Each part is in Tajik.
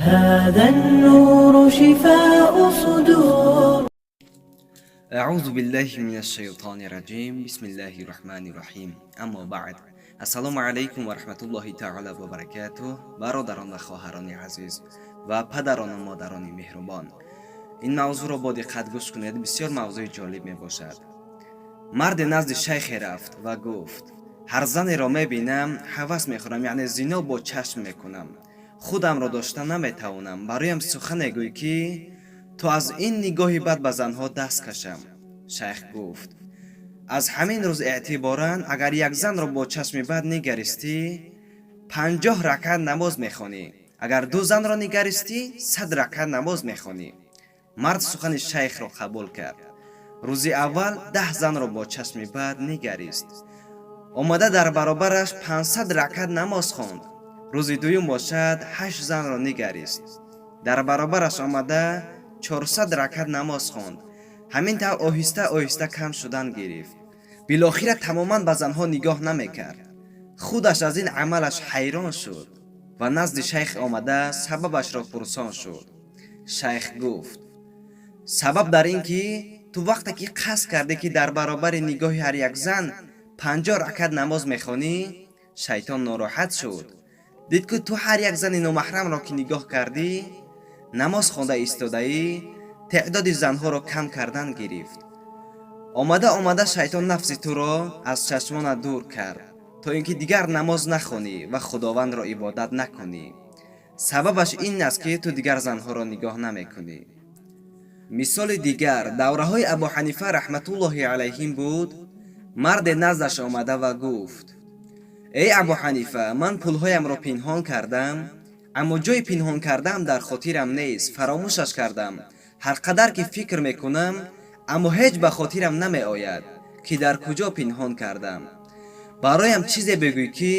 هذا النور شفاء صدور. أعوذ بالله من الشيطان الرجيم، بسم الله الرحمن الرحيم، أما بعد، السلام عليكم ورحمة الله تعالى وبركاته. Бародарон ва хоҳарони азиз ва падарон ва модарони меҳрубон, ин мавзӯъро бо диққат гӯш кунед, бисёр мавзӯи ҷолиб мебошад. Марде назди шайхе рафт ва гуфт: ҳар занеро мебинам, ҳавас мехӯрам, яъне зино бо чашм мекунам, худамро дошта наметавонам. Бароям сухане гӯй, ки то аз ин нигоҳи бад ба занҳо даст кашам. Шайх гуфт: аз ҳамин рӯз эътиборан, агар як занро бо чашми бад нигаристӣ, 50 ракат намоз мехонӣ, агар ду занро нигаристӣ, 100 ракат намоз мехонӣ. Мард сухани шайхро қабул кард. Рӯзи аввал 10 занро бо чашми бад нигарист, омада дар баробараш 500 ракат намоз хонд. Рӯзи дуюм бошад, ҳашт занро нигарист, дар баробараш омада 400 ракат намоз хонд. Ҳамин тавр оҳиста оҳиста кам шудан гирифт, билохира тамоман ба занҳо нигоҳ намекард. Худаш аз ин амалаш ҳайрон шуд ва назди шайх омада сабабашро пурсон шуд. Шайх гуфт: сабаб дар ин ки ту вақте ки қасд кардӣ, ки дар баробари нигоҳи ҳар як зан 50 ракат намоз мехонӣ, шайтон нороҳат шуд. Дид, ки ту ҳар як зани номаҳрамро ки нигоҳ кардӣ, намоз хонда истодаӣ, теъдоди занҳоро кам кардан гирифт. Омада омада шайтон нафси туро аз чашмонат дур кард, то ин ки дигар намоз нахонӣ ва Худовандро ибодат накунӣ. Сабабаш ин аст, ки ту дигар занҳоро нигоҳ намекунӣ. Мисоли дигар: давраҳои Абу Ҳанифа раҳматуллоҳи алайҳим буд. Марде наздаш омада ва гуфт: эй Абу Ҳанифа, ман пулҳоямро пинҳон кардам, аммо ҷои пинҳон кардаам дар хотирам нест, фаромӯшаш кардам. Ҳар қадар ки фикр мекунам, аммо ҳеҷ ба хотирам намеояд, ки дар куҷо пинҳон кардам. Бароям чизе бигӯй, ки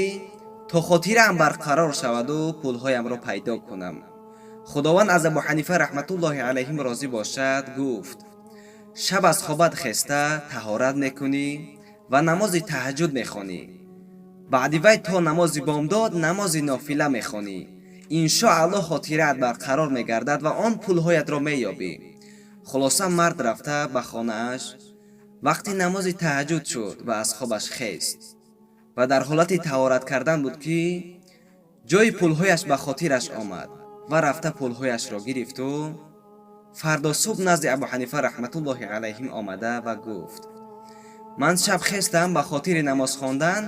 то хотираам барқарор шаваду пулҳоямро пайдо кунам. Худованд аз Абу Ҳанифа раҳматуллоҳи алайҳим розӣ бошад, гуфт: шаб аз хобат хеста таҳорат мекунӣ ва намози таҳаҷҷуд мехонӣ. Баъди вай то намози бомдод намози нофила мехонӣ. Иншоаллоҳ, хотираат барқарор мегардад ва он пулҳоятро меёбӣ. Хулоса, мард рафта ба хонааш, вақти намози таҳаҷҷуд шуд ва аз хобаш хест ва дар ҳолати таҳорат кардан буд, ки ҷои пулҳояш ба хотираш омад ва рафта пулҳояшро гирифту фардо субҳ назди Абу Ҳанифа раҳматуллоҳи алайҳим омада ва гуфт: ман шаб хестам ба хотири намоз хондан,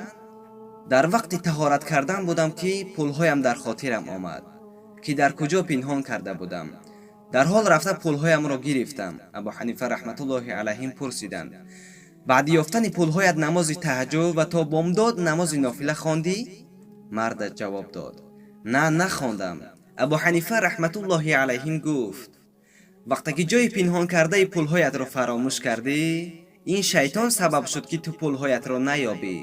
дар вақти таҳорат кардан будам, ки пулҳоям дар хотирам омад, ки дар куҷо пинҳон карда будам. Дарҳол рафта пулҳоямро гирифтам. Абу Ҳанифа раҳматуллоҳи алайҳим пурсиданд: баъди ёфтани пулҳоят намози таҳаҷҷуд ва то бомдод намози нофила хондӣ? Марда ҷавоб дод: на, нахондам. Абу Ҳанифа раҳматуллоҳи алайҳим гуфт: вақте ки ҷои пинҳон кардаи пулҳоятро фаромӯш кардӣ, ин шайтон сабаб шуд, ки ту пулҳоятро наёбӣ.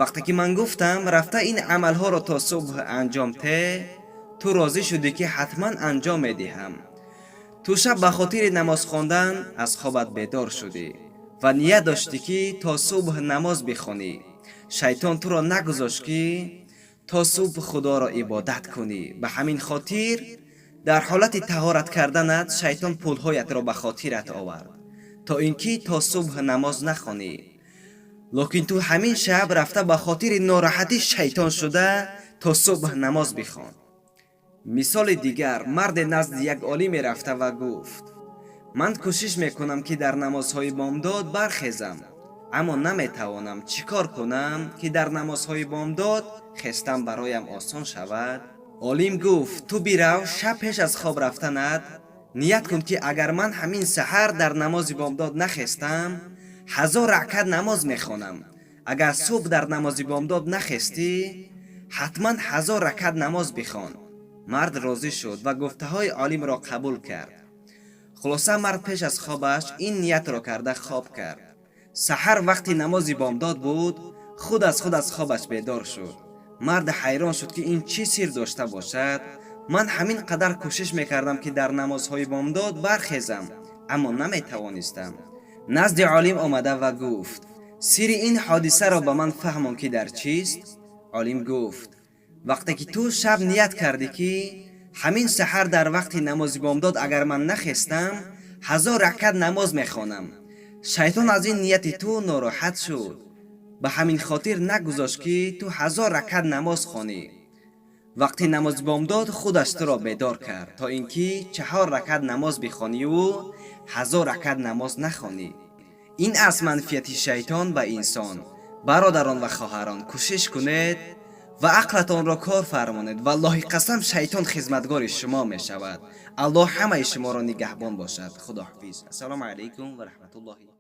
Вақте ки ман гуфтам, рафта ин амалҳоро то субҳ анҷом те, ту розӣ шудӣ, ки ҳатман анҷом медиҳам. Ту шаб ба хотири намоз хондан аз хобат бедор шудӣ ва ният доштӣ, ки то субҳ намоз бихонӣ. Шайтон туро нагузошт, ки то субҳ Худоро ибодат кунӣ. Ба ҳамин хотир дар ҳолати таҳорат карданат шайтон пулҳоятро ба хотират овард, то ин ки то субҳ намоз нахонӣ. Лекин ту ҳамин шаб рафта ба хотири нороҳатӣ шайтон шуда то субҳ намоз бихон. Мисоли дигар: марде назди як олиме рафта ва гуфт: ман кӯшиш мекунам, ки дар намозҳои бомдод бархезам, аммо наметавонам. Чӣ кор кунам, ки дар намозҳои бомдод хестан бароям осон шавад? Олим гуфт: ту бирав, шаб пеш аз хоб рафтанат ният кун, ки агар ман ҳамин саҳар дар намози бомдод нахестам, 1000 ракат намоз мехонам. Агар субҳ дар намози бомдод нахестӣ, ҳатман 1000 ракат намоз бихон. Мард розӣ шуд ва гуфтаҳои олимро қабул кард. Хулоса, мард пеш аз хобаш ин ниятро карда хоб кард. Саҳар вақти намози бомдод буд, худ аз худ аз хобаш бедор шуд. Мард ҳайрон шуд, ки ин чӣ сир дошта бошад. Ман ҳамин қадар кӯшиш мекардам, ки дар намозҳои бомдод бархезам, аммо наметавонистам. Назди олим омада ва гуфт: сири ин ҳодисаро ба ман фаҳмон, ки дар чист? Олим гуфт: вақте ки ту шаб ният кардӣ, ки Ҳамин саҳар дар вақти намози бомдод агар ман нахестам, 1000 ракат намоз мехонам. Шайтон аз ин нияти ту нороҳат шуд, ба ҳамин хотир нагузошт, ки ту 1000 ракат намоз хонӣ. Вақти намози бомдод худаш туро бедор кард, то ин ки 4 ракат намоз бихониву 1000 ракат намоз нахонӣ. Ин аст манфиати шайтон ба инсон. Бародарон ва хоҳарон, кӯшиш кунед ва ақлатонро кор фармонед. Валлоҳи қасам, шайтон хизматгори шумо мешавад. Аллоҳ ҳамаи шуморо нигаҳбон бошад. Худоҳофиз. Ассалому алайкум ва раҳматуллоҳи.